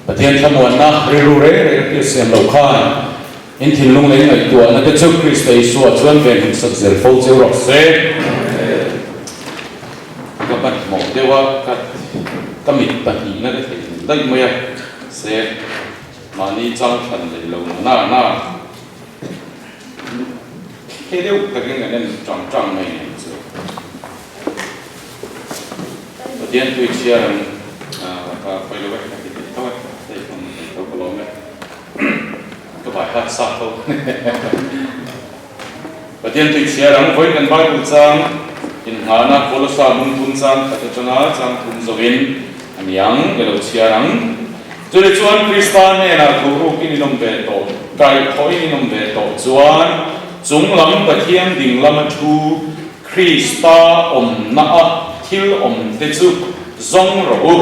Pathian thlamuanna rilru reng reng a piasiam lo khan in thinlung leh in ngaihtuahna te chu Krista Isua chuan ven him sak zel fo cheu rawh se. Ka hmanhmawh deuh a, ka ka mit pahnihna ka theihnghilh daih mai a, se mahni chang thlan leh lo na na. He deuh takin kan en tang tang mai nen chu. Pathian tui chhiar ang ka khawi lo e, ka ti thei tho e, hei ka hmu thei tho ka lawm e, ka vai hat sa tho. Pathian tui chhiar ang vawiin kan Bible chang inngahna Kolosa lungphun chang khat atanga chang thum zawhin a ni ang, i lo chhiar ang. Chumi chuan Krista hnenah thuhrukin in awm ve tawh, kaihthawhin in awm ve tawh chuan chung lam Pathian ding lama thu Krista awmna a thil awm te chu zawng rawh u.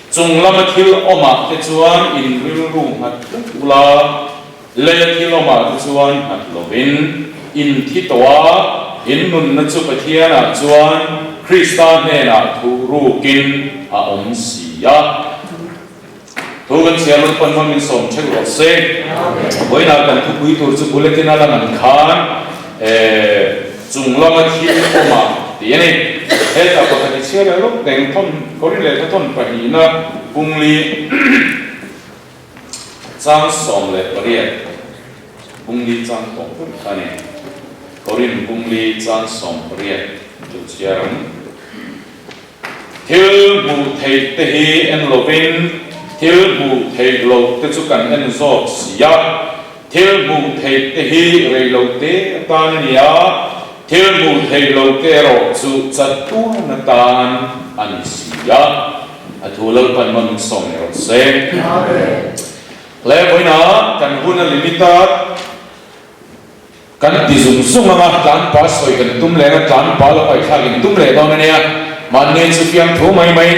Chung lama thil awmah te chuan in rilru nghat tlat ula, Lei thil awmah te chuan nghat lovin in thi tawh a, in nunna chu Pathianah chuan Krista hnenah thuh rukin a awm si a. Thu kan chhiar rawt pawn hmang min sawm theuh rawh se. Vawiinah kan thupui tur chu bulletin a lang an khan chung lama thil awmah tih a ni. Hetah pakhat i chhiar leh lawk teng thawn Korin lehkha thawn pahnihna pungli. Chang 18, Bungli chang tawh pawh kha ni. Korin Bungli chang 18 chu chhiar ang. Thil hmuh theih te hi en lovin thil hmuh theih loh te chu kan en zawk si a. Thil hmuh theih te hi rei lo te atan a ni a, thil hmuh theih loh te erawh chu chatuan atan a ni si a. A thu Lalpan maw min sawm leh rawh se. Hle vawiinah kan hun a limit a, kan ti zung zung ang a, tlanpa sawi kan tum leh ang a, tlanpa lo ngaihthlak in tum leh dawn a nia. Mahni chu fiamthu mai mai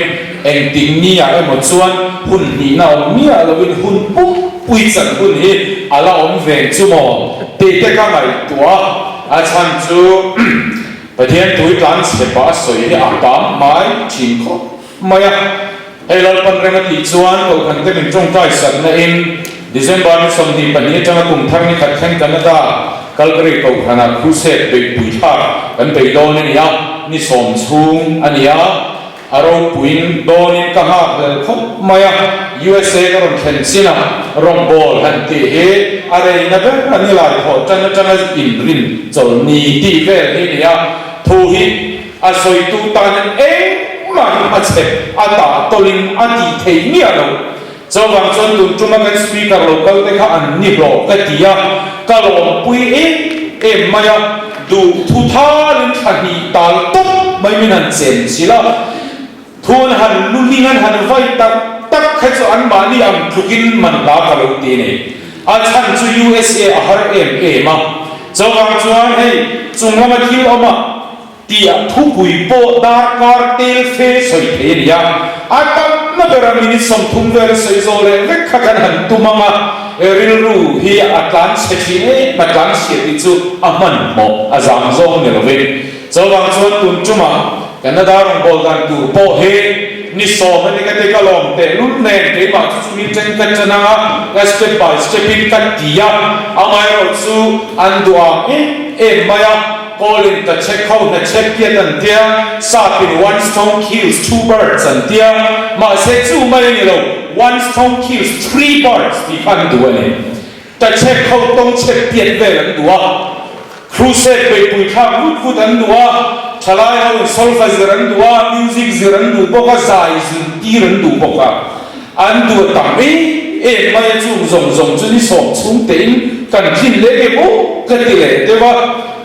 engtik ni ah emaw chuan hun hnihna awm miah loin hun pumpui chan hun hi a la awm veng chu maw tih te ka ngaihtuah a, a chhan chu Pathian tui tlan chhe pah a sawi hi a pam mai thin khawp mai a. Hei Lalpan reng a tih chuan Kohhran te min tawngtai sakna in December ni 22 atanga kum thar ni khat thleng Canada Calgary Kohhranah crusade beihpui thlak kan bei dawn a ni a, ni sawm chhung a ni a. A ropuiin dawnin ka nghak hlel khawp mai a, USA ka rawn thlen chin a, rawngbawl han tih hi a reina ber a ni lai thawh tan atanga inrin chawlhni tih vel hi ni a, thu hi a sawitu tanin engmah hi a chhep a tah tawlhin a tih theih miah lo. Chuvang chuan tun tuma kan speaker lo kal te kha an ni hlawh ka ti a, ka lawmpui em em mai a, duh thu thalin thla hnih tal tawp mai min han chen chilh a, thu an han luling an han vai tak tak kha chu anmahni ang tlukin man hla ka lo ti a ni. A chhan chu USA a har em em a, chuvang chuan hei chung lama thil awm a, Tih thupui pawh darkar tel fe sawi thei a ni a, a tamna bera minute 30 vel sawi zawh leh vek kha kan han tum ang a, rilru hi a tlan chhe thin em a, tlan chhia tih chu a hmanhmawh a zang zawng ni lovin. Chuvang chuan tun tumah Canada rawngbâwl dan tur pawh hi ni 10 a ni ka ti ka lawm tehlul nen keimah chu chu mi ṭeng ka ṭan ang a, ka step by step in ka ti a, amaherawhchu an duh ang em em mai a. Kawlin ka check ho hna check tiat an tia, sapin one stone kills two birds an tia, mahse chu mai a ni lo, one stone kills three birds tih kha an duh a ni. Ka check ho tawng check tiat vel an duh a, crusade beihpui thlak vut vut an duh a, thalai ho in solfa zir an duh a, music zir an duh bawk a, zai zirtir an duh bawk a, an duh a tam em em mai a, chung zawng zawng chu ni 10 chhung tein kan thlin leh nge maw ka ti leh deuh a,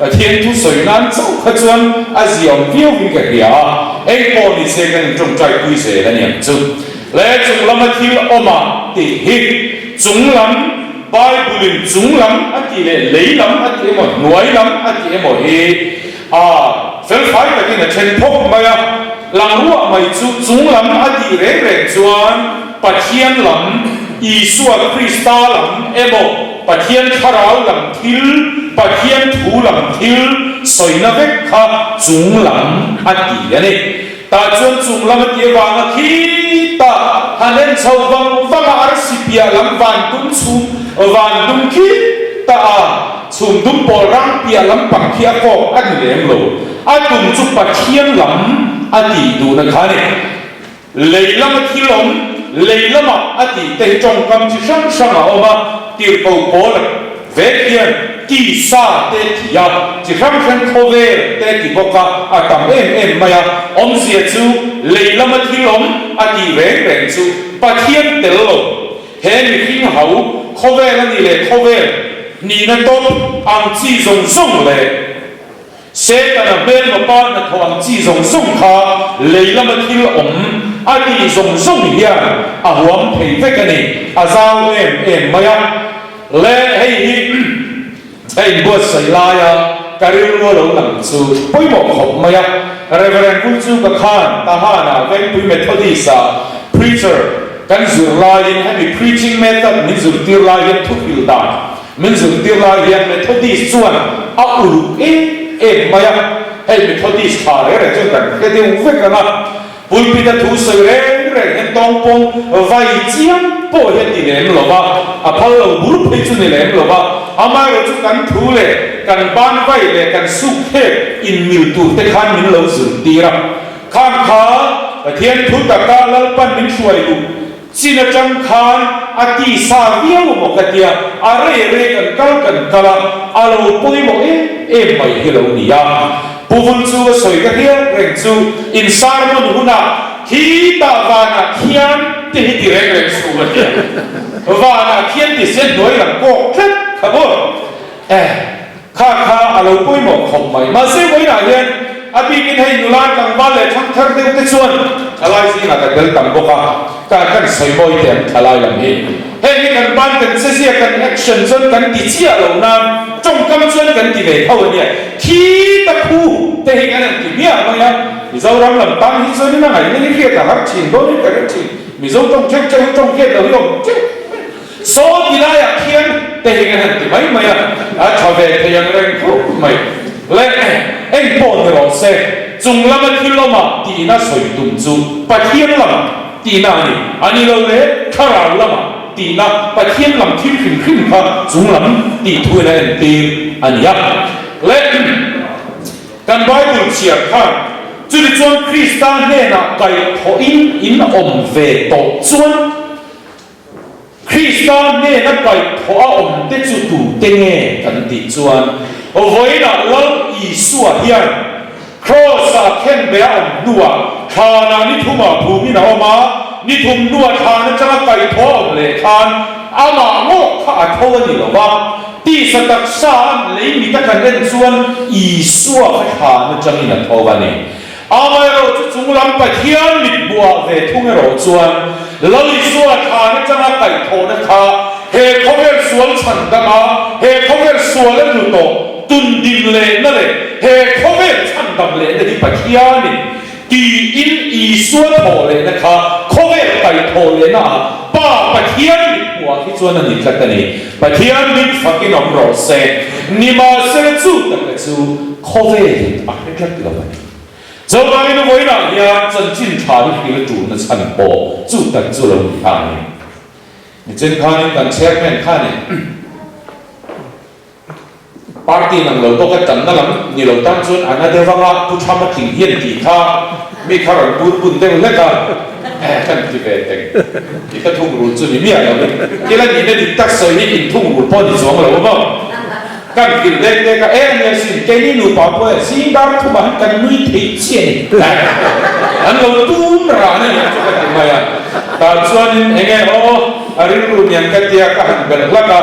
Pathian thu sawi nan chauh kha chuan a ziaawm viau in ka hria a, engpawh ni se kan inṭawngṭai pui zel a niang chu. Le chung lama thil awm a tih hi chung lam Bible in chung lam a tih leh lei lam a tih emaw hnuai lam a tih emaw hi a felfai takin a then phawk mai a, lang ruah mai chu chung lam a tih reng reng chuan Pathian lam, Isua Krista lam emaw Pathian thlarau lam thil, Pathian thu lam thil sawina vek kha chung lam a ti a ni. Tah chuan chung lam a ti avanga khitah han en chho vang vang a. piah lam van dum chhum, van dum khi ta a chhum dum pawl rang piah lam pang khi a kawk a ni lem lo. A tum chu Pathian lam a tih duhna kha a ni. Lei lama thil awm, lei lama a tih te hi tawngkam chi hrang hrang a awm a, tirhko pawl a vek hian tisa te ti a, chi hrang hrang khawvel te ti bawk a, a tam em em mai a. Awmzia chu lei lama thil awm a tih reng reng chu Pathian tel lo, he mihring ho khawvel a nih leh khawvel nihna tawp ang chi zawng zawng leh, Setana hmelma pa hnathawh ang chi zawng zawng kha lei lama thil awm a tih zawng zawng hian a huam thei vek a ni, a zau em em mai a. Le hei hi ka inbuatsaih laia ka rilru a lo lang chu pawimawh khawp mai a. Reverend Vulchuka khan Tahana Vengpui Methodist-ah preacher kan zir laiin hemi preaching method min zirtir lai hian thuhrilh dan Min zirtir lai hian Methodist chuan a uluk em em mai a, hei Methodist tha reng reng chuan kan hre deuh vek ang a, pulpit a thu sawi reng reng hian tawngpawng vai chiam pawh hian ti lem lo va, a phal lo bur phei chu ni lem lo va, amaherawhchu kan thu leh kan ban vai leh kan suk thlek inmil tur te khan min lo zirtir a, khang kha Pathian thu taka Lalpan min hruai duh Chin atang khan a ti sa viau maw ka tia, a rei rei kan kal kan kal a, a lo pawimawh em em mai hi lo ni a. Pu Vul chu a sawi ka hriat reng chu in sermon hunah khitah vanah khian ti hi ti reng reng suh ka tia. Vanah khian ti se hnuai lam kawk tlat kha maw. Eh. Kha kha a lo pawimawh khawp mai. Mahse vawiinah hian a bikin hei nula tlangval leh thangthar deuh te chuan thalai zingah ka tel tam bawk a, ka kan sawi mawi teh ang thalai lam hi. Heng hi kan ban kan che zia kan action chuan kan ti chiah lo nan tawngkam chuan kan ti ve tho a nia. Khi ta khu te hi kan han ti miah mai a, Mizoram lam tan hi chuanin a ngaihna hi hriat a har thin dawnin ka hre thin. Mizo tawng theuh theuh hi tawng hriat lo hi awm teuh mai. Saw ti laiah khian te hi kan han ti mai mai a, a tha ve thei ang reng khawp mai. Le eng pawh ni rawh se, chung lama thil awmah tihna sawi tum chu Pathian lamah tihna a ni. A ni lo le, thlarau lamah tihna, Pathian lam thil hrim hrim kha chung lam tih thuin a entir a ni a. Le kan Bible chhiar khan chutichuan Krista hnenah kaihthawhin in awm ve tawh chuan, Krista hnena kaihthawh a awm te chu tute nge kan tih chuan vawiinah Lal Isua hian Kraws-ah khenbe a awm hnuah thlanah ni thumah phumin a awm a, ni thum hnuah thlan atanga kaihthawh a awm leh khan amah ngawk kha a tho a ni lo va, tisa taksa an lei mit a kan en chuan Isua kha thlan atangin a tho a ni. Amaherawh chu chunglam Pathian mit hmuhah ve thung erawh chuan Lal Isua thlan atanga kaihthawhna kha he khawvel sual chhandama, he khawvel sual a tlu tawh tundin lehna leh he khawvel chhandam lehna hi Pathianin tiin Isua thawh lehna kha khawvel kaihthawh lehna ah Pa Pathian mit hmuhah hi chuan a ni tlat a ni. Pathian min fakin awm rawh se. Nimahsela chu taka chu khawvelin a hre tlat lo a ni. Chuvangin vawiinah hian chanchin tha hi hril tulna chhan pawh chu tak chu lo ni ta a ni. Nichin khanin kan chairman khanin Party nang lo bawk a tanna lam ni lo tan chuan a na deuh anga Pu Trump a tling hian tih kha mi kha rawn bur bun deuh hlek a, eh kan ti ve teng i ka thungrul chu ni miah lo in thil a nihna dik tak sawi hi in thungrul pawh ni chuang lo a maw? Kan hrilh dek dek a, eh ania sin keini nupa pawh e zing dar thumah han kan nui thei chiah ni eh an lo tum ran a nia chu ka ti mai a, tah chuanin enge aw a rilru niang ka tia ka han belh hlak a.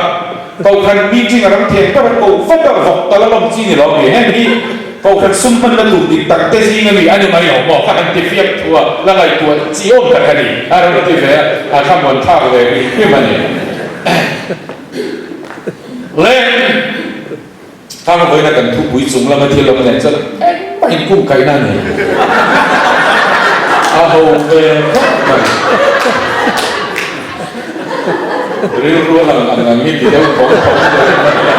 Kohhran meeting a ram thiam ber a koh vat a, vawk tal a lawm chi ni lo mi? Heng hi Kohhran sum hmanna tur dik tak te zing a mi a ni mai lo maw? Ka han ti fiam thu a, la ngaihtuah chi awm tak a ni a rawn ti ve a, a thlamuan thlak ve hrim hrim a ni. Le Thang vawiina kan thupui chung lama thil awm nen chuan engmah inkungkaihna a nei lo. A ho ve khawp mai. Rilru a lang ang ang hi ti deuh thawng thawng deuh mai a.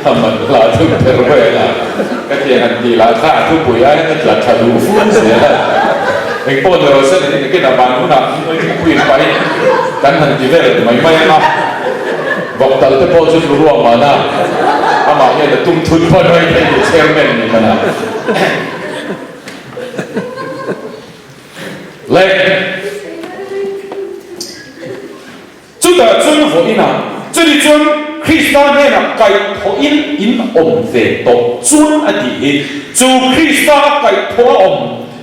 A man hla chu ber vel a, ka thian han tih lah kha a thupui ai hian a tla tha duh fur zel a. Engpawh ni rawh se, nakin a ban hunah thupui in pahin. Kan han ti vel mai mai ang a, vawk tal te pawh chu tlu ruak mahna amah hian a tum thut phawt mai thei ni chairman ni hman a. Le. Chutah chuan vawiinah chumi chuan Krista hnenah kaihthawhin in awm ve tawh chuan a tih hi, chu Krista a kaihthawh a awm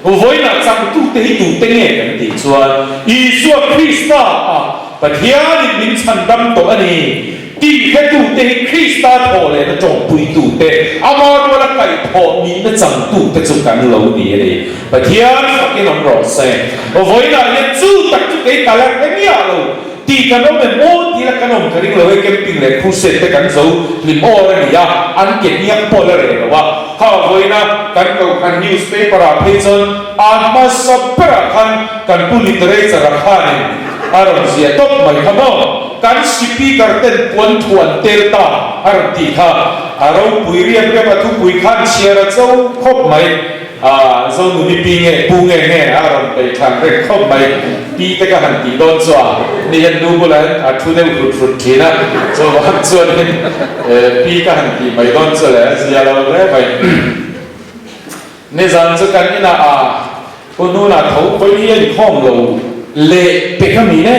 vawiinah changtute hi tute nge kan tih chuan Isua Krista a Pathianin min chhandam tawh a ni tih hretute hi Krista thawh lehna tawngpuitute, ama ruala kaihthawh nihna changtute chu kan lo ni a ni. Pathian fakin awm rawh se. Vawiinah hian chu tak chu kei ka la hre miah lo tih kan awm em aw tih la kan awm ka ring lo e, camping leh crusade te kan zo hlim awr a ni a, an ke hniak pawh la reh lo a. Kha vawiina kan kohhran newspaper ah phei chuan a hmasa berah khan kan pu literature a khanin a rawn ziah tawp mai kha maw, kan speaker ten puan thu an tel ta a rawn tih kha a ropui riap riap a thupui khan chhiar a cho khawp mai. A Zonuni pi nge pu nge nge a rawn peih thlan reng khawp mai. Pi te ka han tih dawn chu a ni hian nu bulah hian a thu deuh hrut hrut thin a, chuvang chuanin pi ka han tih mai dawn chu le a zia lo hle mai. Nizan chu kan inah a pu hnunah tho pawi hi a inkhawm lo leh pek a mi ne?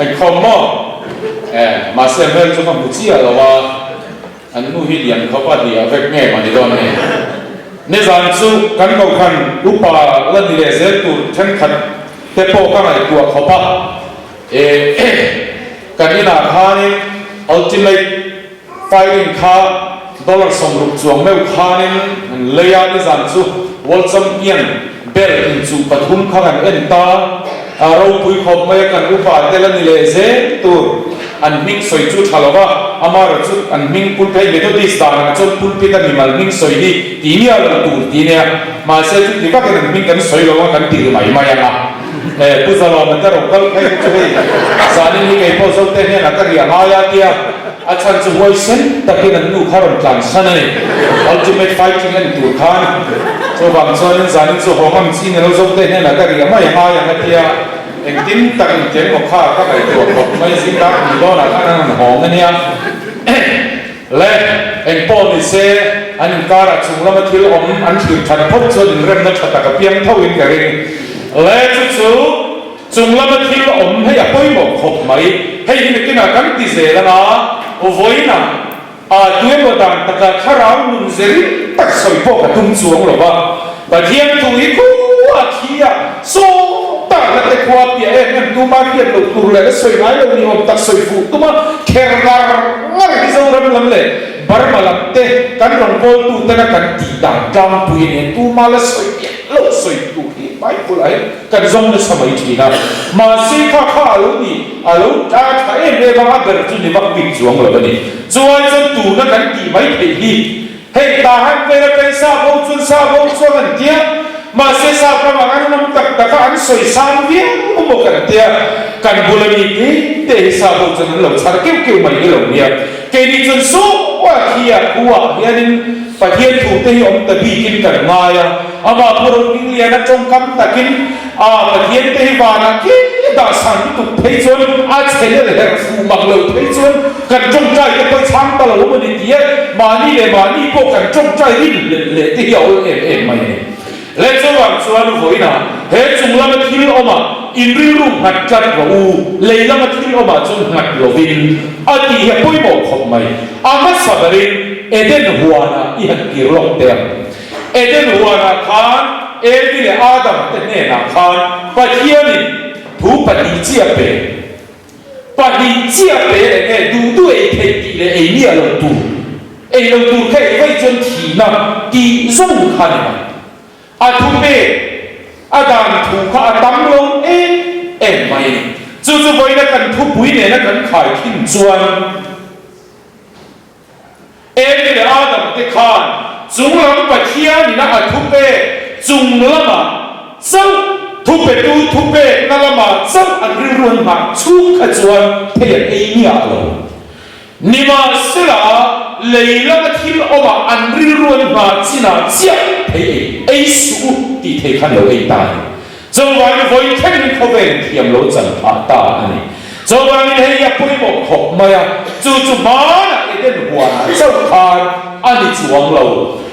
Inkhawm maw? Mahse hmel chu ka hmu chiah lo a. An nu hi lian khawp a hliah vek nge mah ni dawn ni? Nizan chu kan kohhran upa la ni leh zel tur thenkhat te pawh ka ngaihtuah khawp a, eh kan inah khanin ultimate fighting kha dollar 60 chuang meuh khanin an lei a, nizan chu world champion belt inchuh pathum kha kan en ta. A ropui khawp mai a, kan upa te la ni leh zel tur. An hming sawi chu tha lo va, amaherawh chu an hming pulpit Methodist dan ang chuan pulpit a mimal hming sawi hi ti miah lo tur ti nia. Mahse chuti vakin an hming kan sawi lo a, kan ti ri mai mai ang a. Eh, Pu Zalawma te rawn kal phei chu hei zanin hi kei pawh Zote hnenah ka riah ngai a tia, a chhan chu huaisen takin an nu kha rawn tlan san a ni. Ultimate fighting en tur khan. Chuvang chuanin zanin chu haw ngam chi ni lo Zote hnenah ka riah mai angai ang a tia. Engtin tak intiang maw kha ka ngaihtuah khawp mai zing dar hnih dawnah khan an rawn hawng a nia. Le, eng pawh ni se, an inkarah chung lama thil awm an thlir that phawt chuan inremna tha tak a piang tho in ka ring. Le, chu chu chung lama thil awm hei a pawimawh khawp mai. Hei hi nakinah kan ti zel anga, vawiinah A tuemaw dan taka thlarau nun ze ring tak sawi pawh ka tum chuang lo va, Pathian thu hi khua thi a, saw tak la te khua piah em em tuma hriat loh tur leh la sawi ngai lo ni awm tak sawi fuh tuma kher ngar ngar hi Zoram lam leh Burma lam te kan rawngbawltu tena kan tih dan tlangpui a nia, tuma la sawi piah loh sawi tur hi Bible ah hian kan zawng nasa mai thin a, mahse kha kha a lo ni. A lo ta tha em em a, a ber chu ni vak bik chuang lo a ni. Chuai chuan tuna kan tih mai theih hi hei ta han vel atang sap ho chuan sap ho chuan an tia, mahse sap ramah an ram tak taka an sawi sang viau maw kan tia, kan bula mi te te hi sap ho chuan an lo chhar keuh keuh mai hi lo nia. Keini chuan saw a khi a khuaah hianin Pathian thu te hi awm ta bikin kan ngai a, amah Pu Rohmingliana tawngkam takin A Pathian te hi vanah khi dah san lutuk phei chuan a channel herh fuh mak lo phei chuan kan tawngtai te pawh i chhang ta lo a ni tih e, mahni leh mahni pawh kan tawngtai rin hlelh leh te hi a awl em em mai a ni. Le chuvang chuan vawiinah he chung lama thil awmah in rilru nghat tlat rawh u, lei lama thil awmah chuan nghat lovin a tih hi a pawimawh khawp mai. A hmasa berin Eden huanah i han kir lawk teh ang. Eden huanah khan Evi leh Adam te hnenah khan Pathianin thu pahnih chiah pe. Pahnih chiah pe leh nge duh duh ei theih tih leh ei miah lo tur. Ei lo tur kha ei vaih chuan thihna tih zawng kha ni mai. A thu pek, a dan thu kha a tam lo em em mai a ni. Chu chu vawiina kan thupui nena kan khaikhin chuan, Evi leh Adam te khan chung lam Pathian ina a thupek chung lamah chauh thupetu thupekna lamah chauh an rilru an nghah chhung kha chuan thei an ei miah lo. Nimahsela, lei lama thil awmah an rilru an nghah chinah chiah thei ei ei suh u tih thei khan lo ei ta a ni. Chuvangin vawi thleng. khawvelin thiam lo chan phah ta a ni. Chuvangin hei hi a pawimawh khawp mai a, chu chu hmanah Eden huanah chauh khan a ni chuang lo.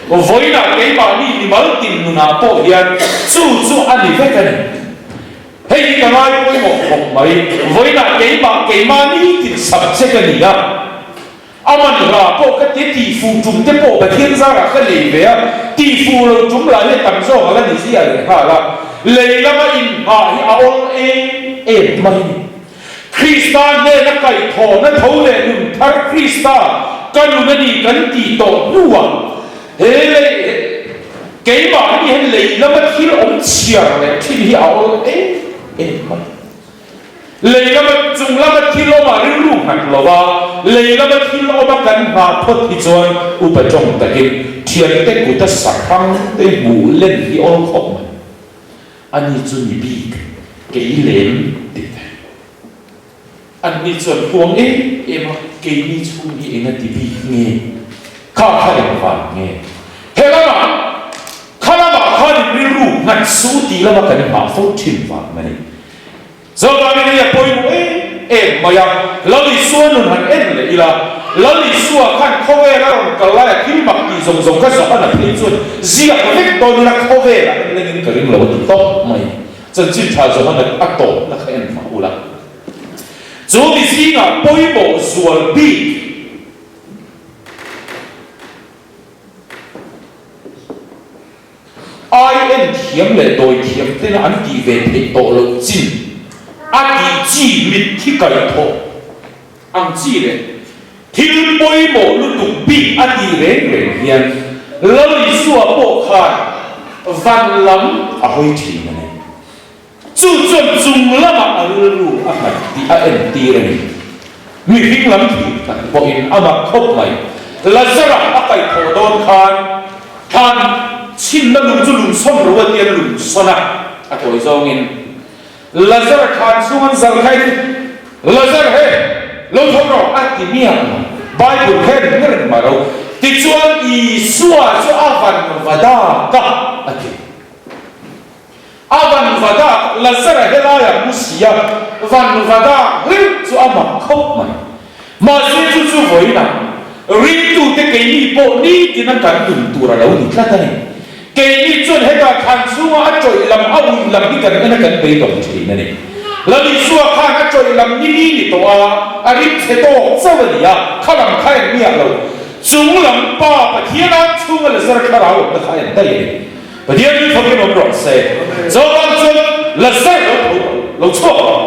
Vawiinah keimahni mimal tin nunah pawh hian chu chu a ni vek a ni. Hei hi ka ngai pawimawh khawp mai. Vawiinah keimah keimahni tin subject a ni a. A man hla pawh ka ti, tihfuh tum te pawh Pathian zarah ka nei ve a, tihfuh lo tum lah hi a tam zawk a la ni ziah leh nghal a, lei lama inhah hi a awl em em mai a ni. Krista hnena kaihthawhna tho leh nun thar Krista ka nun a ni kan tih tawh hnuah he lei keimahni hian lei lama thil awm chhiar leh thin hi a awl em em mai. Lei lama chung lama thil awmah rilru nghat lo a, lei lama thil awma kan nghah phawt hi chuan upa tawng takin thiante kuta sahrang te hmuh len hi awl khawp mai. Ani chu ni bik kei lem tih te. Anni chuan huang em em a, keini chhung hi enga ti bik nge? Kha kha engvang nge? He lamah kha lamah khan in rilru nghat suh tih lama kan nghah fo thin vang a ni. Chuvangin hei a pawimawh em em mai a, Lal Isua nun han en leh ila, Lal Isua khan khawvel a rawn kal laia thil mak tih zawng zawng kha Johana phei chuan ziak vek dawn ila khawvelah en lengin ka ring lo a ti tawp mai. Chanchin tha Johana a tawpna kha en hmah ula. Chu mi zingah pawimawh zual bik. Ai en thiam leh dawi thiam tena an tih ve theih tawh loh chin a tih chi mitthi kaihthawh ang chi leh thil pawimawh lutuk bik a tih reng reng hian Lal Isua pawh khan van lam a hawi thin a ni. Chu chuan chung lamah a rilru a nghat tih a entir a ni. Mihring lam thih tak pawhin a mak khawp mai. Lazara a kaihthawh dawn khan thlan chhinna lung chu lungsawn ro a tia lungsawn a, a tawi zawngin Lazara thlan chhung an zal kha in Lazar he lo tho rawh a ti miah lo. Bible kha en reng mah lo. Tichuan Isua chu a van va dak a, a ti. A van va dak, Lazara helaiah mu si a, van va dak hleuh chu a mak khawp mai. Mahse chu chu vawiinah ringtute keini pawh nitina kan nun tur a lo ni tlat a ni. Keini chuan hetah thlan chhunga a tawih lam, a uih lam hi kan en a kan beidawng thin a ni. Lal Isua khan a tawih lam ni ni ni tawh a, a ring chhe tawk chauh a ni a, kha lam kha en miah lo. Chung lam Pa Pathian ang chhunga Lazara thlarau awmna kha en daih a ni. Pathian chu thakin awm rawh se. Chuvang chuan Lazar lo tho rawh, lo chhuak rawh.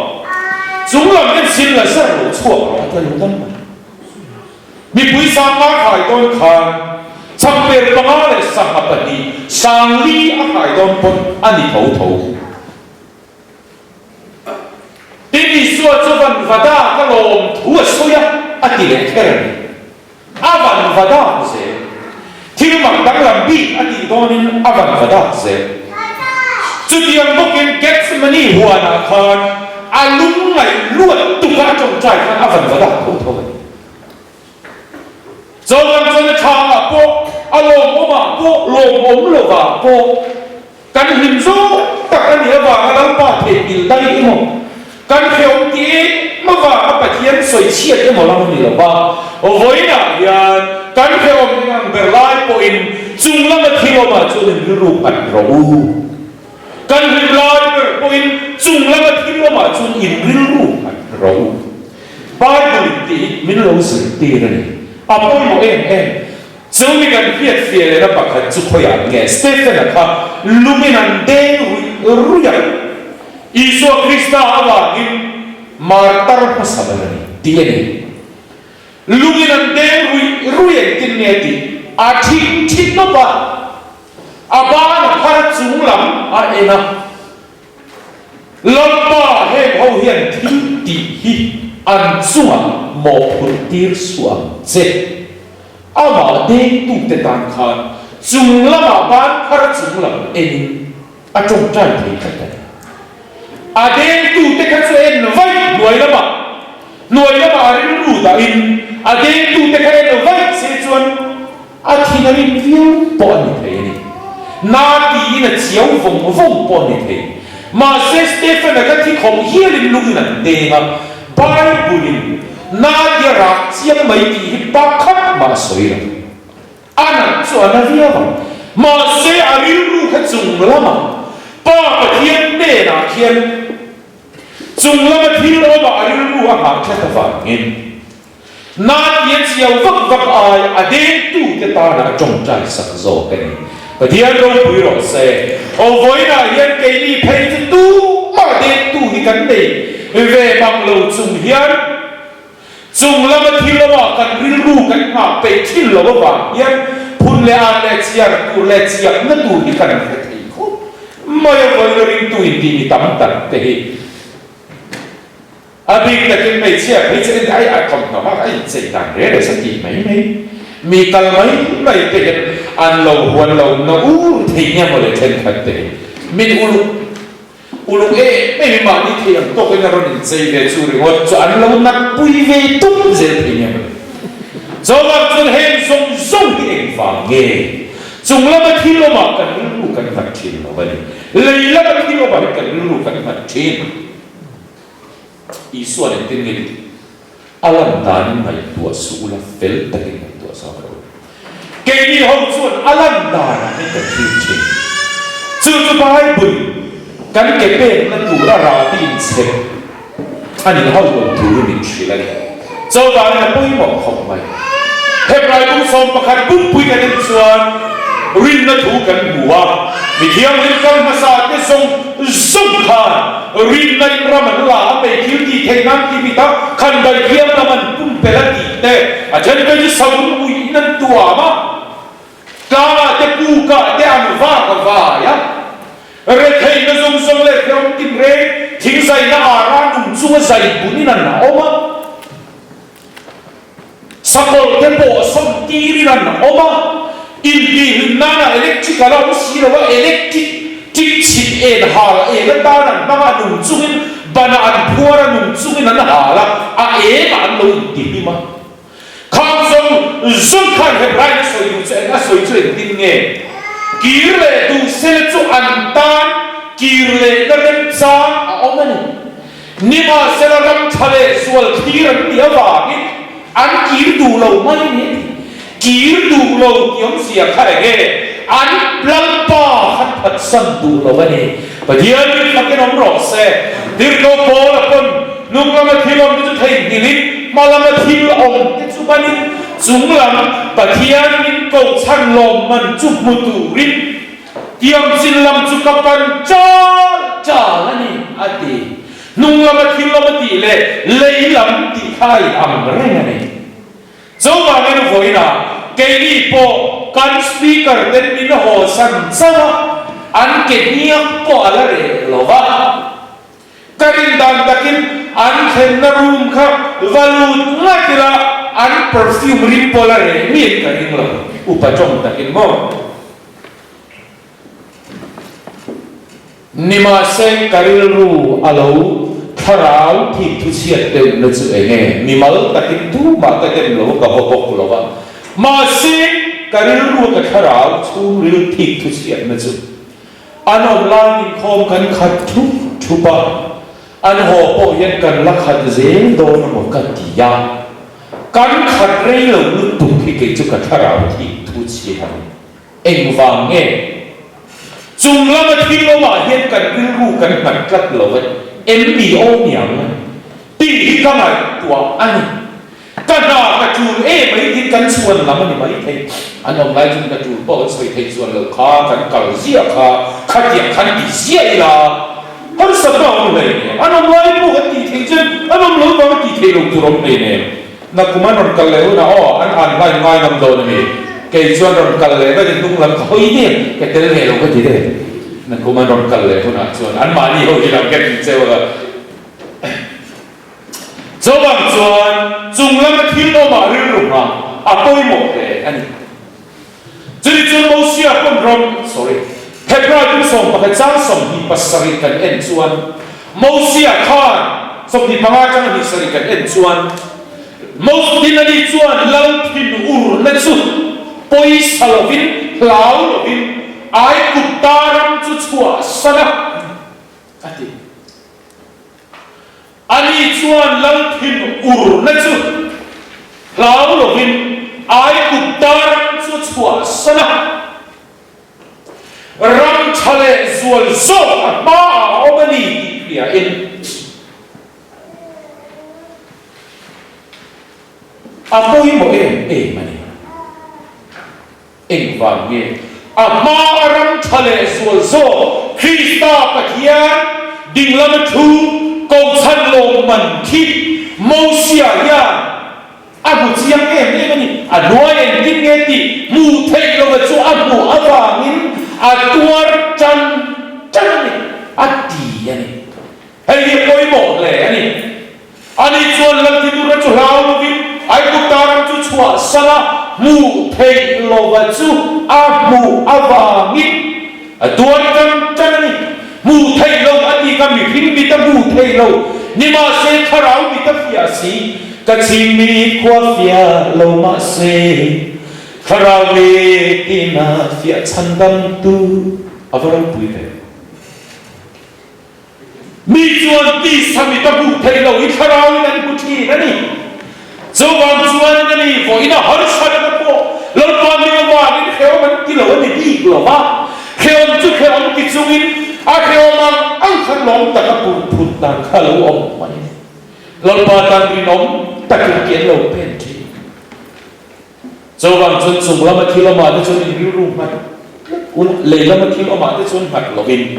Chung lam en sin Lazar lo chhuak rawh a ti a lo dam mai. Mipui sangha khai dawn khan changper panga leh sangha pahnih sangli a khai dawn pawn a ni tho tho. Tin Isua chu van vada ka lawm thu a sawi a, a ti leh kher a ni. A van va dak zel. Thil mak danglam bik a tih dawnin a van va dak zel. Chutiang bawkin Gethsemane huanah khan a lungngaih luat tuka a tawngtai khan a van va dak tho tho a ni. Chawlhlan chuan a thangah pawh, a lawmawmah pawh, lawmawm lovah pawh, Kan hlim zawk tak a nih avanga Lalpa theihnghilh daih emaw, kan hrehawm ti em avanga Pathian sawi chhiat emaw lam a ni lo va. Vawiinah hian kan hrehawm eng ang ber lai pawhin chung lama thil awmah chuan in rilru nghat rawh u. Kan hlim lai ber pawhin chung lama thil awmah chuan in rilru nghat rawh u. Bible in tih hi min lo zirtir a ni. A pawimawh em em. Chu mi kan hriat fiah lehna pakhat chu khawiah nge Stephen-a kha lungin an deng ruih ruih a, Isua Krista avangin martar hmasa ber a ni tih a ni. Lungin an deng ruih ruih engtin nge tih a thing thin nawp a, a ban a phar chung lam a en a. Lalpa heng ho hian thil tih hi an chungah mawhphurh tir suh ang che. Amah dengtute tan khan chung lamah ban phar chung lam enin a tawngtai thei tlat a ni. A dengtute kha chu en vaih hnuai lamah, hnuai lamah a rilru dahin a dengtute kha en vaih se chuan A thin a rim viau pawh a ni thei a ni. Na tiin a chiau vawng vawng pawh a ni thei. Mahse Stephen-a kha thi khawp hialin lungin an deng a, Bible-in Nadia rak chiang mai tih hi pakhat mah a sawi lo. A nat chu a na viau ang. Mahse a rilru kha chung lamah Pa Pathian hnenah khian chung lama thil awmah a rilru a nghah tlat avangin Natia chiau vak vak ai a dengtute tana a tawngtai sak zawk a ni. Pathian ropui rawh se. Aw vawiinah hian keini phei chu tumah dengtu hi kan nei ve mang lo chung hian chung lama thil awmah kan rilru kan nghah peih thin lo avang hian phun leh an leh chiar tur leh chiakna tur hi kan hre thei khawp mai a. Vawiina ringtu intih mi tam tak te hi A bik takin hmeichhia phei chu en ai a thawmhnaw bak a inchei dan reh reh sa tih mai mai. Mi kal mai mai te hian an lo huan lo na ur thei nia maw le thenkhat te hi. Min uluk uluk em em i mahni thei ang tawkin a rawn inchei ve chu ringawt chu an lo nat pui ve tum zel thei nia maw le. Chuvang chuan heng zawng zawng hi engvang nge chung lama thil awmah kan rilru kan nghat thin lo a ni. Lei lama thil awmah hian kan rilru kan nghat thin. Isuan engtin nge tih a lan danin ngaihtuah suh ula, fel takin ngaihtuah zawk rawh u. Keini ho chuan a lan danah hian kan thlir thin. Chu chu Bible kan ke pekna tur a rahbi inchhek a nih hauh lo turin min hrilh a ni. Chuvangin a pawimawh khawp mai. Hebrai bung 11 pumpui kan en chuan rinna thu kan hmu a, mi thianghlim kal hmasa te zawng zawng khan rinna in ram an la a, mei thil tih theih nan tih bik a, khan dai thiam lam an pumpelh a tih te, a then phei chu savun ui in an tuam a, tlangah te pukah te an vak a vai a. Retheihna zawng zawng leh hrehawm tinreng thingzaina ara nung chunga zai bunin an awm a, sakawlh te pawh sawm tirin an awm a, intihhlim nana electric a la awm si lo a, electric tik chhit en hal en atan an hmang a, nung chungin banah an phuar a, nung chungin an hal a, a engah an lo intihlim a. Khang zawng zawng khan Hebrain a sawi duh chu eng a sawi chu engtin nge? Kir leh duh sela chu an tan kir lehna remchang a awm a ni. Nimahsela ram tha leh zual thlir an nih avangin an kir duh lo mai a ni a ti. Kir duh lo tih awmzia kha eng nge? An Lalpa kha phatsan duh lo a ni. Pathian min fakin awm rawh se. Tirhkoh Paula pawn hnung lama thil awm te chu theihnghilhin hma lama thil awm te chu banin chung lam Pathian min koh chhan lawmman chu hmu turin tiamchin lam chu ka pan chal chal a ni, a ti. Hnung lama thil awm a tih leh lei lam tih kha a inang reng a ni. Chuvangin vawiinah keini pawh kan Speaker ten min haw san chauh a, an ke hniak pawh a la reh lo va. Ka rin dan takin an thlenna room kha va lut ngat ila an perfume rim pawh la reh miin ka ring lo, upa tawng takin maw. Nimahse, ka rilru a lo thlarau thik thuchhiat deuhna chu eng nge? Mimal takin tumah ka dem lo a, ka haw bawk lo a. Mahse, ka rilru a ka thlarau chhungril thik thuchhiatna chu an awm laiin inkhawm kan khat thup thup a, an haw pawh hian kan la khat zel dawn emaw ka ti a. Kan khat rei lo lutuk hi kei chu ka thlarau thik thuchhiat a ni. Engvang nge? Chung lama thil awmah hian kan rilru kan nghat tlat lo e, em mi aw niang tih hi ka ngaihtuah a ni. Ka hna ka tul em mai tin kan chhuan lam a ni mai thei. An awm lai chuan ka tul pawh kan sawi thei chuan lo kha, kan kal ziah kha, khatiang khan ti ziah ila harsatna a awm hleinem. An awm lai pawh kan tih theih chuan an awm lo vang a tih theih loh tur a awm hleinem. Nakum an rawn kal leh hunah aw, an an hlain ngai ngam dawn a ni. Kei chuan rawn kal leh vatin hnung lam ka hawi deuh, ka tel ve lo ka ti deuh. Nakum an rawn kal leh hunah chuan anmahni ho hi lam ka ti cheu a. Chuvang chuan chung lama thil awmah rilru nghah a pawimawh hle a ni. Chumi chuan Mosia pawn ram, sorry, Hebrai kum 11 chang 27 kan en chuan Mosia khan 25 atanga hnih sarih kan en chuan Mos tin ani chuan lal thin urna chu pawisa lovin hlau lovin Aikupta ram chu chhuahsan a. A ti. Ani chuan lal thin urna chu hlau lovin Aigupta ram chu a chhuahsan a, ram tha leh zual zawk a hmaah a awm a ni tih hriain, a pawimawh em em a ni. Engvang nge a hma a ram tha leh zual zawk Krista Pathian ding lama thu kohchhan lawmman khi Mosia hian a hmu chiang em em a ni. A hnuai engtin nge tih hmuh theih lova chu a hmuh avangin a tuar tan tan a ni, a ti a ni. Hei hi a pawimawh hle a ni. Ani chuan Lalthiturna chu hlau lovin Aigupta ram chu chhuahsan a, hmuh theih lova chu a hmuh avangin a tuar tan tan a ni. Hmuh theih lo a ti kha mihring mit a hmuh theih lo, nimahse thlarau mit a fiah si. Ka chhing mit khua fiah lo mahse thlarau mit ina fiah chhandamtu a va ropui ve. Mi chuan tisa mit a hmuh theih loh i thlarauin an hmu thin a ni. Chuvang chuanin a ni, vawiin a harsatna pawh Lalpa hming avangin hrehawm an ti lo a ni bik lo va, hrehawm chu hrehawm ti chungin a hrehawm ang ang khan lawm taka pur phut dan kha a lo awm mai a ni. Lalpa tan rinawm takin ki an lo pen thin. Chuvang chuan chung lama thil awmah te chuan in rilru nghat tlat ula, lei lama thil awmah te chuan nghat lovin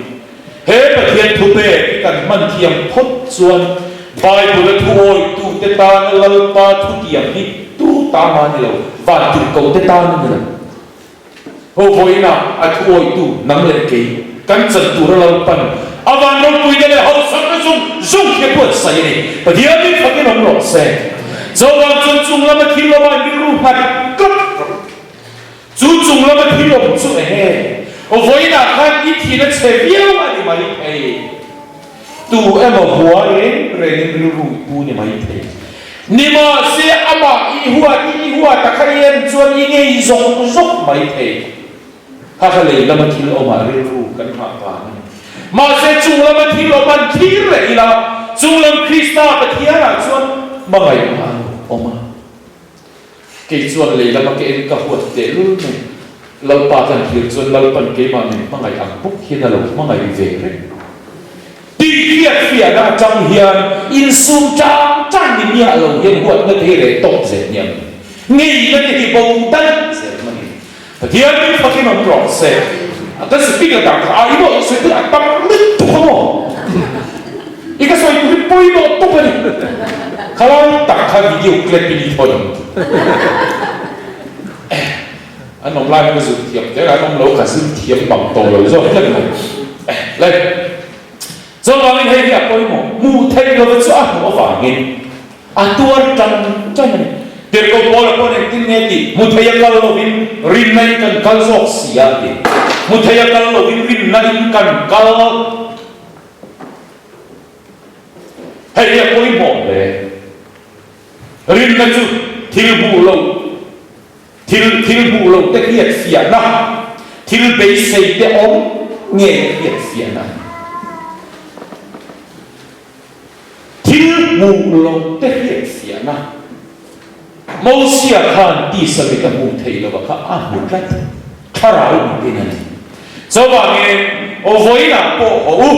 he Pathian thu pek hi kan hman thiam phawt chuan Bible-a thu awihtute tana Lalpa thutiam hi tu ta mah ni lo, van tirhkohte tan a ni lo. Ho vawiinah a thu awihtu nang leh kei kan chan tura Lalpan a van ropuina leh hausakna zung zung hi a buatsaih a ni. Pathian min fakin awm rawh se. Chuvang chuan chung lama thil awm ah rilru nghat tlat rawh. Chu chung lama thil awm chu enge? Vawiinah khan i thin a chhe viau a ni mai thei. Tu emaw hua reng rengin rilru i pu ni mai thei. Nimahse amah i huat i i huat a kha i en chuan i ngei zawk zawk mai thei. Kha kha lei lama thil awmah rilru kan nghah vang a ni. Mahse chung lama thil awm an thlir leh ila, chung lam Krista Pathianah chuan hmangaihna a lo awm a. Kei chuan lei lama ka en ka huat tehlul mai. Lalpa kan thlir chuan Lalpan keimah min hmangaih ang bawk hian a lo hmangaih ve reng. Tih hriat fiahna atang hian insum tang tang ni miah lo hian huatna te hi reh tawp zel nia mi. Ngeina te hi bo daih zel mai a ni. Pathian min fakin awm rawh se. A ka speaker dang kha ai maw i sawi tur a tam lutuk a maw? I ka sawi tur hi pawimawh tawp a ni. Khalai tak kha video clip in i thawn ang. An awm lai kha ka zir thiam teh a, an awm lo ka zir thiam bang tawh lo zawk tlat mai. Le. Chuvangin hei hi a pawimawh. Hmuh theih lova chu a hmuh avangin a tuar tan tan a ni. Tirhkoh Paula pawh engtin nge tih? Hmu thei a kal lovin rinna in kan kal zawk si a ti. Hmu thei a kal lovin rinna in kan kal. Hei hi a pawimawh hle. Rinna chu thil hmuh loh. Thil thil hmuh loh te hriat fiahna, thil beisei te awm nge hriat fiahna a ni. Thil hmuh loh te hriat fiahna. Mosia khan tisa mit a hmuh theih lova kha a hmu tlat, thlarau mitin a ni. Chuvangin vawiinah pawh haw u,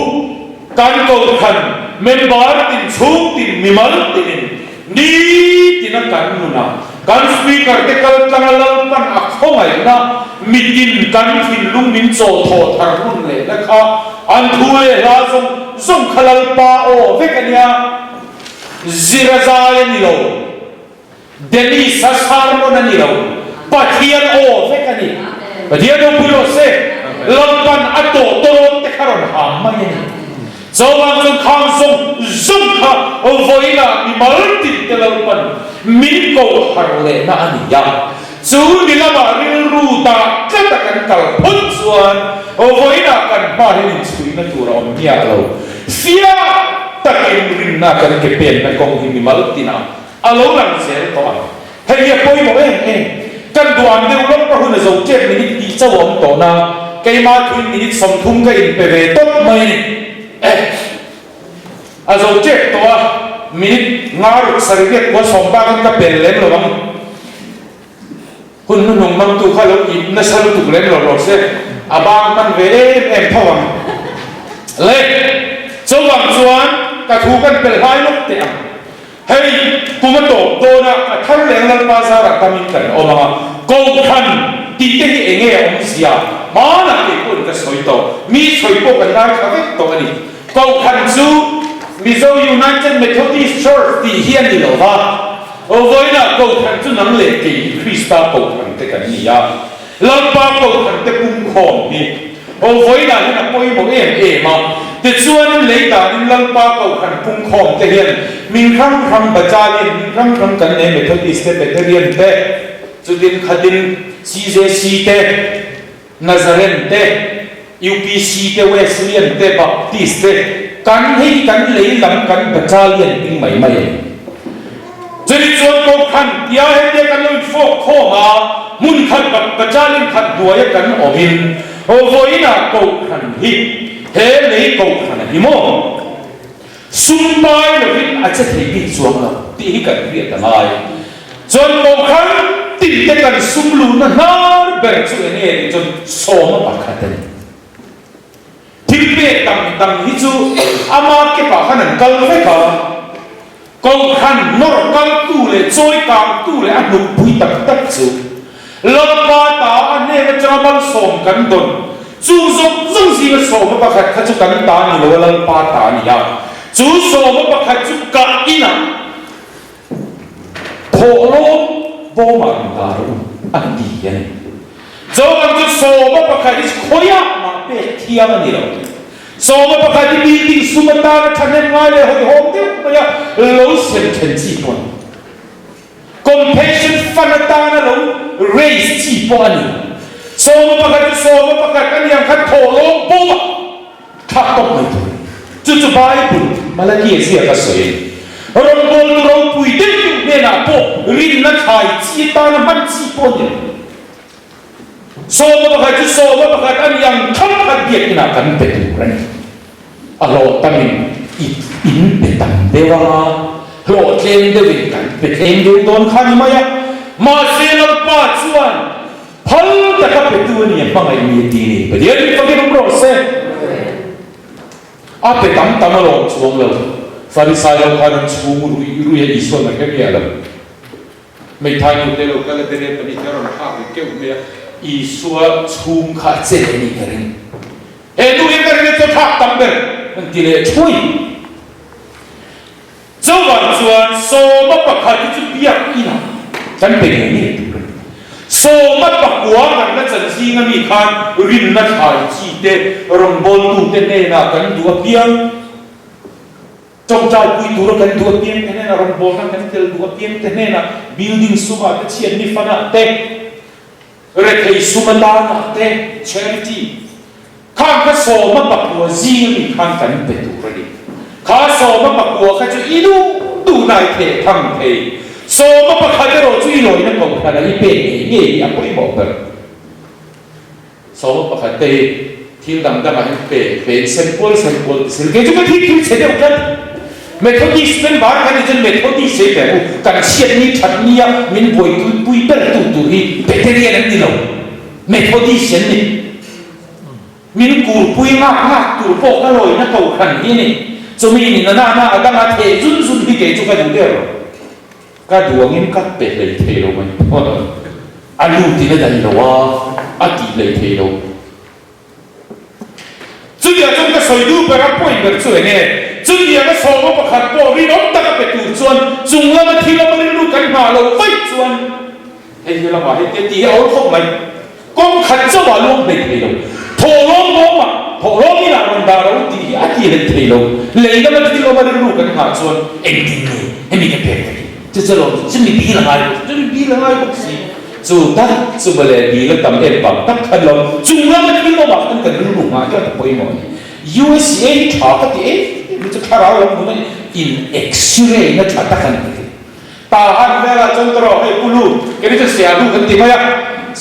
kan kohhran member tin chhung tin mimal tinin Nitina kan nunah kan Speaker te kal tlanga Lalpan a khawngaihna mitin kan thinlung min chaw thaw thar hun lehna kha an thu leh hla zawng zawng kha Lalpa aw vek a nia. Zira zai a ni lo, Dennis a sermon a ni lo, Pathian aw vek a ni. Pathian ropui rawh se, Lalpan a tawhtawrawt te kha rawn ham mai a ni. Chuvang chuan khang zawng zawng kha vawiinah mimal tin te Lalpan min ko har lehna a ni a, chu ni lamah rilru dah tlata kan kal phawt chuan vawiinah kan hma hian inchhuihna tur a awm miah lo. Fiah takin rinna kan ke penna kawng hi mimal tinah a lo lang zel tawh ang. Hei hi a pawimawh em em. Kan duan deuh lawk ka hun a zo tep minute tih chauh a awm tawh na, keimah thuin minute 30 ka inpe ve tawp mai a ni. Eh! A zo tep tawh a, minute nga ruk sarih riat kua sawm bakin ka pel lem lo ang. Hun hnuhnung hmangtu kha lo ip nasa lutuk lem lo rawh se, a bang hman ve em em tho ang. Le, chuvang chuan ka thu kan pel hlai lawk teh ang. Hei, kum a tawp dawn a, a thar leng Lalpa zarah tamin kan awm ang a, Kohhran tih te hi enge a awmzia? Hmanah kei pawhin ka sawi tawh, mi sawi pawh kan ngaithla vek tawh a ni. Kohhran chu Mizo United Methodist Church tih hi a ni lo va, vawiinah Kohhran chu nang leh kei hi Krista Kohhran te kan ni a, Lalpa Kohhran te pumkhawm hi vawiinah hian a pawimawh em em a. Tichuanin lei danin Lalpa Kohhran pumkhawm te hian min hrang hrang Battalion min hrang hrang kan nei Methodist te Beterian te chutin khatin CJC te Nazaren te, UPC te, Wesleyan te, Baptist te, kan hei kan lei lam kan battalion hming mai mai a ni. Chumi chuan Kohhran tia hetia kan lo infawk khawm a, hmun khat battalion khat hnuaia kan awmin vawiinah Kohhran hi he lei Kohhran a ni maw? Sum pai lovin a che thei bik chuang lo tih hi kan hriat a ngai. Chuan Kohhran tin te kan sum luhna hnar ber chu eng nge tih chuan sawma pakhat a ni. Thil pek dang dang hi chu ama kepah khan an kal vek a, Kohhran nawr kaltu leh chawi kangtu leh a hnukpui tak tak chu Lalpa ta a hnen atanga malsawm kan dawn. Chu zawng zawng zinga sawma pakhat kha chu kan ta ni lo a, Lalpa ta a ni a. Chu sawma pakhat chu kah inah thawhlawm bawmah rawn dah rawh u a ti a ni. Chuvang chu sawma pakhat hi khawiah mah pek thiam a ni lo. Sawma pakhat hi building sum atana thahnem ngai leh hawihhawm deuh maia lo sem then chi pawh a ni. Compassion fund atana lo raise chi pawh a ni. Sawma pakhat chu sawma pakhat a niang khan thawhlawm bawm a thlak tawp mai tur a ni. Chu chu Bible Malakia ziaka sawi a ni. Rawngbawltu ropui deuh deuh hnenah pawh rinna thlai chi atana hman chi pawh a ni lo. Sawma pakhat chu sawma pakhat a ni ang khat khat biakinah kan pe tur a ni. A hlawh tamin i in pe tam deuh a, hlawh tlem deuhin kan pe tlem deuh dawn kha ni mai a. Mahse Lalpa chuan phal taka petu a ni a hmangaih mi a ti ni. Pathian in fakin awm rawh se. A pe tam tam alawm chuang lo. Farisai ho khan an chhung ruih ruih a Isua'n a hre miah lo. Hmeithai nu te lo kal a dere pahnih te a rawn thlak ri keuh mai a, Isua chhung kha a che a nih ka ring. He nu hi ka ring a chaw thlak tam ber an ti leh thuai. Chuvang chuan sawma pakhat hi chu biak inah kan pe ngei ngei tur a ni. Sawma pakua kan la chan zinga mi khan rinna thlai chi te rawngbawltute hnenah kan duh apiang. Tawngtaipui tura kan duh apiang te hnenah, rawngbawlna kan tel duh apiang te hnenah, building sumah te, chhiatni fanah te, rethei sum atanah te, charity, khang kha sawma pakua zing ami khan kan pe tur a ni. Kha sawma pakua kha chu i duh duhna i theh thang thei. Sawma pakhat erawh chu i lawina kohhranah i pek ngei ngei hi a pawimawh ber. Sawma pakhat te hi thil dang dangah hian pe pe in sem kual sem kual ti si kei chu ka thik thil chhe deuh tlat. Methodist member kan nih chuan Methodist ei ber u kan chhiat ni that nia min buaipui pui ber tu tur hi Beterian an ni lo Methodist an ni. Min kurpui ngak ngak tur pawh ka lawina kohhran hi a ni. Chumi ni na na na a danga theh zun zun hi kei chu ka duh der lo. Ka duangin ka pe hlei thei lo mai phawt a, a lutin a daih lo a, a tih hlei thei lo. Chutiang chuan ka sawi duh ber a point ber chu eng nge? Chutiang a sawma pakhat pawh rinawm taka pe tur chuan chung lama thil lama rilru kan nghah loh vaih chuan hei he lamah hetia tih hi a awl khawp mai. Kawng khat chauh ah luang hlei thei lo. Thawhlawm bawmah, thawhlawm inah rawn dah ro tih hi a ti hlei thei lo. Lei lama thil awma rilru kan nghah chuan engtin nge hemi ka pek thei? Chu chu lawm chu, chumi bil a ngai bawk, chumi bil a ngai bawk si. Chu tak chu mawle bil a tam em vang tak khan lawm chung lama thil awmah khan kan rilru nghah hian a pawimawh a ni. USA hi tha ka ti em em hi chu thlarau lam hmun a in x-ray na tha tak a ni ka ti. Tahan velah chuan ka rawh hei Pulu kei chu Sialu kan ti mai a,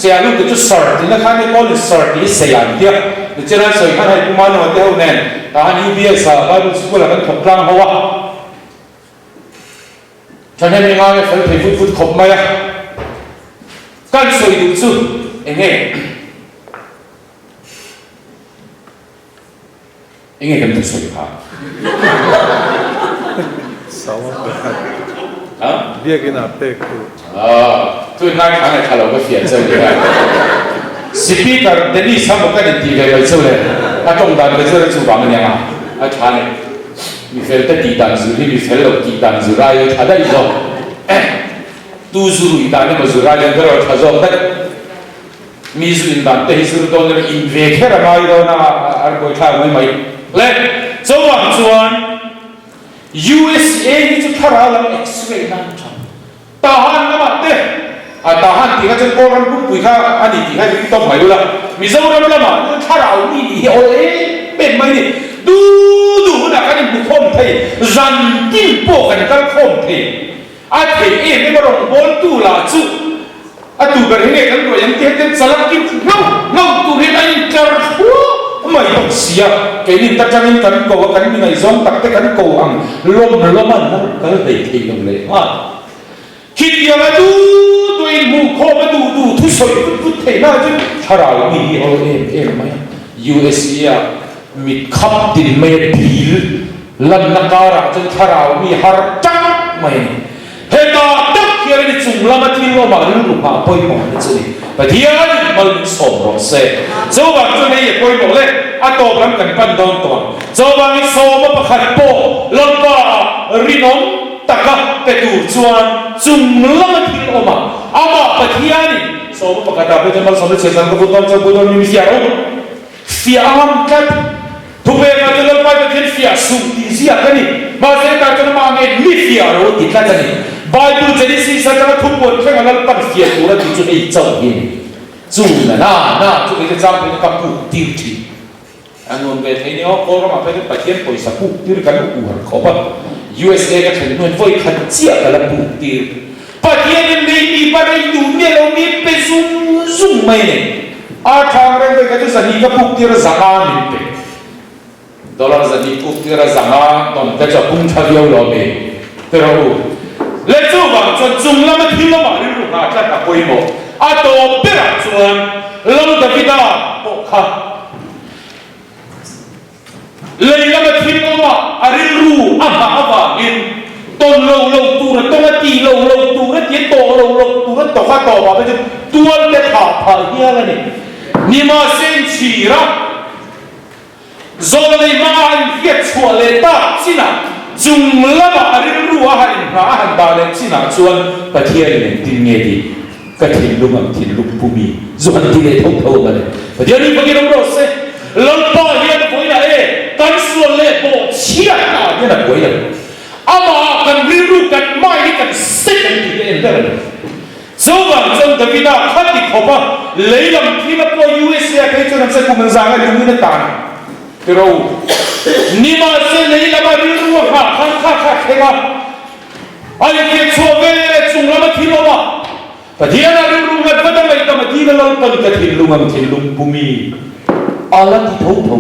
Sialu te chu Sir tihna khan i call in Sir tih hi sei an tia. Nichina an sawi khan hei Pu Manoa te ho nen tah han UBS ah Bible School ah kan thawk tlang ho a. Thahnem i ngai a fel thei vut vut khawp mai a. Kan sawi duh chu eng nge? Eng nge kan thusawi kha? Ha? Biakin ah pek tu. Ah, chu in ngaithla ngaithla lo ka fiah cheu ni a. Speaker Dennis ha maw kan intih ve mai cheu le, a tawng dan ka zir a chuvang aniang a, a tha ni. Mi fel te tih dan zir hi mi fel lo tih dan zir ai a tha daih zawk. Tu zu ruih dan emaw zir ai hian ka rawh a tha zawk daih. Mi zu in dan te hi zir dawn emaw in ve kher a ngai dawn a, a buaithlak mai mai. Le, chuvang chuan USA hi chu thlarau lam x-ray nan tha. Tahan lamah te, a Tahan tih kha chuan Kawlram pumpui kha a ni tih kha ring tawp mai ula, Mizoram lamah chuan thlarau mi nih hi awl em em mai ni. Du du hunah kan inhmu khawm thei, zan tin pawh kan kal khawm thei. A thei em em a rawngbawltu lah chu a tu ber hi nge kan ruai ang tih hian chalak kim nghauh nghauh tur hian a intlar thluah mai bawk si a. Keinin ta tangin kan ko a, kan mi ngaihzawng tak te kan ko ang lawm lawm a an kal hlei thei lo leh nghal. Khitiang a du du inhmuh khawm a duh duh thusawi vut vut theih hna chu thlarau mi hi awl em em mai a. USA ah mit khap tin mai a dil Lanna karah chuan thlarau mi har tak mai a ni. Hetah tak hian a ni chung lama thil awmah rilru nghah pawimawh na chu ni. Pathianin mal min sawm rawh se. Chuvang chuan hei a pawimawh le, a tawp lam kan pan dawn tawh ang. Chuvangin sawma pakhat pawh Lalpa ah rinawm taka pe tur chuan chung lama thil awmah amah Pathianin sawma pakhatah pawh chuan malsawmna chhiat zan ka vut dawn chuan vut dawn mi mi fiah rawh. Fiah a ngam tlat. Thupekah chuan Lalpai Pathian fiah suh tih ziak a ni. Mahse hetah chuan amah nge mi fiah ro ti tlat a ni. Bible Genesis atanga thupuan thlenga Lalpan fiah tur a tih chu hei chauh hi a ni. Chu na na na chu kei chu chang pawhin ka puk tir thin. A nuam ve thei ni aw, Kawl ramah phei chuan Pathian pawisa puk tir kan uar khawp a. USA ka thlen hnuin vawi khat chiah ka la puk tir. Pathianin lei mi pa rei duh miah lo mi pe zung zung mai a ni. A thang reng vek a chu zahnih ka puk tir a zanga min pe. Dollar zahnih puk tir a zanga dawn te chu a pung tha viau lo mi ti rawh u. Le chuvang chuan chung lama thil lamah rilru nghah tlat a pawimawh. A tawp berah chuan Lal Davida pawh kha Lei lama thil awmah a rilru a hah avangin tawn lo lo tur a tawng a, ti lo lo tur a ti a, tawh lo lo tur a tawk a, tawpah phei chuan tual te thah phah hial a ni. Nimahse inchhira zawlnei hmanga a inhriat chhuah leh tak chinah chung lamah a rilru a han inhah a han dah leh chinah chuan Pathianin engtin nge tih Ka thinlung ang thinlung pu mi zu han ti leh tho tho ang a ni. Pathian hi fakin awm rawh se. Lalpa hian vawiin ah e kan sual leh bawh chhiat na ah hian a buai lo. Amah ah kan rilru kan mind hi kan set an tih te en ber a ni. Chuvang chuan Davida kha ti khawp a lei lam thil a pawh USA ah phei chuan an sawi kum an zang a lungin a tan tiro. Nimahse lei lam a rilru a nghah khan kha kha thleng a. A infiah chhuah ve leh chung lama thil awm a, Pathian a rilru nghat vat a ngaihdam a dil a Lalpan ka thinlung ang thinlung pu mi a la ti tho tho.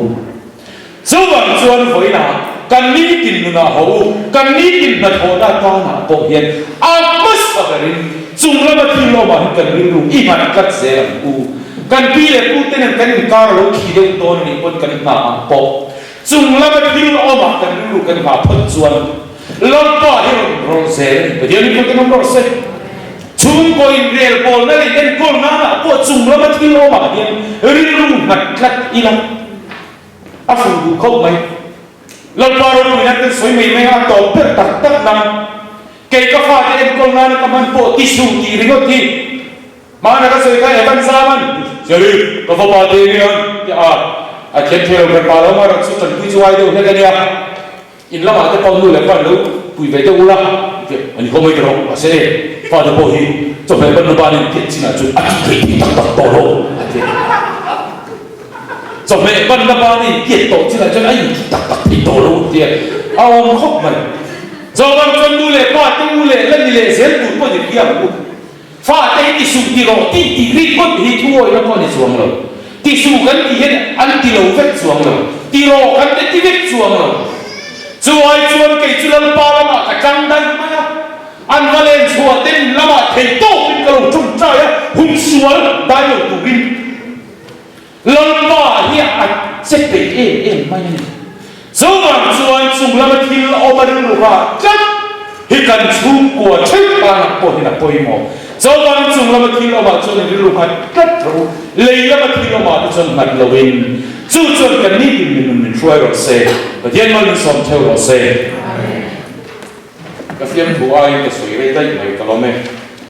Chuvang chuan vawiinah kan nitin nunah haw u, kan nitin hnathawhna atanah pawh hian a hmasa berin chung lama thil awmah hian kan rilru i nghat tlat zel ang u. Kan pi leh pute nen kan inkar a lo khi deuh dawn a nih pawn kan hnaah pawh chung lama thil awmah kan rilru kan nghah phawt chuan Lalpa hi rawn rawlh zel a ni. Pathian hi fakin awm rawh se. Chhungkaw inrel pawlna leh enkawl nanah pawh chung lama thil awmah hian rilru nghat tlat ila a fuh duh khawp mai. Lalpa ropuina kan sawi mai mai a, a tawp ber tak tak nan kei ka fate enkawl nana ka hman pawh ti suh tih ringawt hi Hmana ka sawi kha Evan Zaman, Jerry, ka fapa te hian ti a, a thiam thei lo ber pa lo mah rawh chu tanpui chu ai deuh hlek a nia. In lamah te pawh nu leh pa an lo pui ve deuh ula ti a ni khaw mai ta rawh. Mahse pa te pawh hi chawhmeh ban na banin tiat chinah chuan a tih theih thei tak tak tawh lo a ti a. Chawhmeh ban na banin tiat tawh chinah chuan a intih tak tak thei tawh lo a ti a. A awm khawp mai. Chawhmeh chuan nu leh pa te u leh la ni leh zel tur pawh ni hria ang u. Fate hi ti suh ti rawh tih tih rik ngawt hi thu awihna pawh a ni chuang lo. Ti suh kan tih hian an ti lo vek chuang lo, ti rawh kan ti ti vek chuang lo. Chu ai chuan kei chu Lalpa lamah ka tang daih mai a, an va len chhuah ten lamah thei tawpin ka lo tawngtai a, hun sual dai lo turin Lalpa hi a che peih em em mai a ni. Chuvang chuan chung lama thil awm a rilru ha tlat hi kan chhungkua theuh tanah pawhin a pawimawh. Chuvangin chung lama thil awmah chuan i rilru nghat tlat rawh u, lei lama thil awmah te chuan nghat loin chu chuan kan nitin min nun min hruai rawh se, Pathian mal min sawm theuh rawh se. Ka fiamthu aiin ka sawi rei daih mai ka lawm e.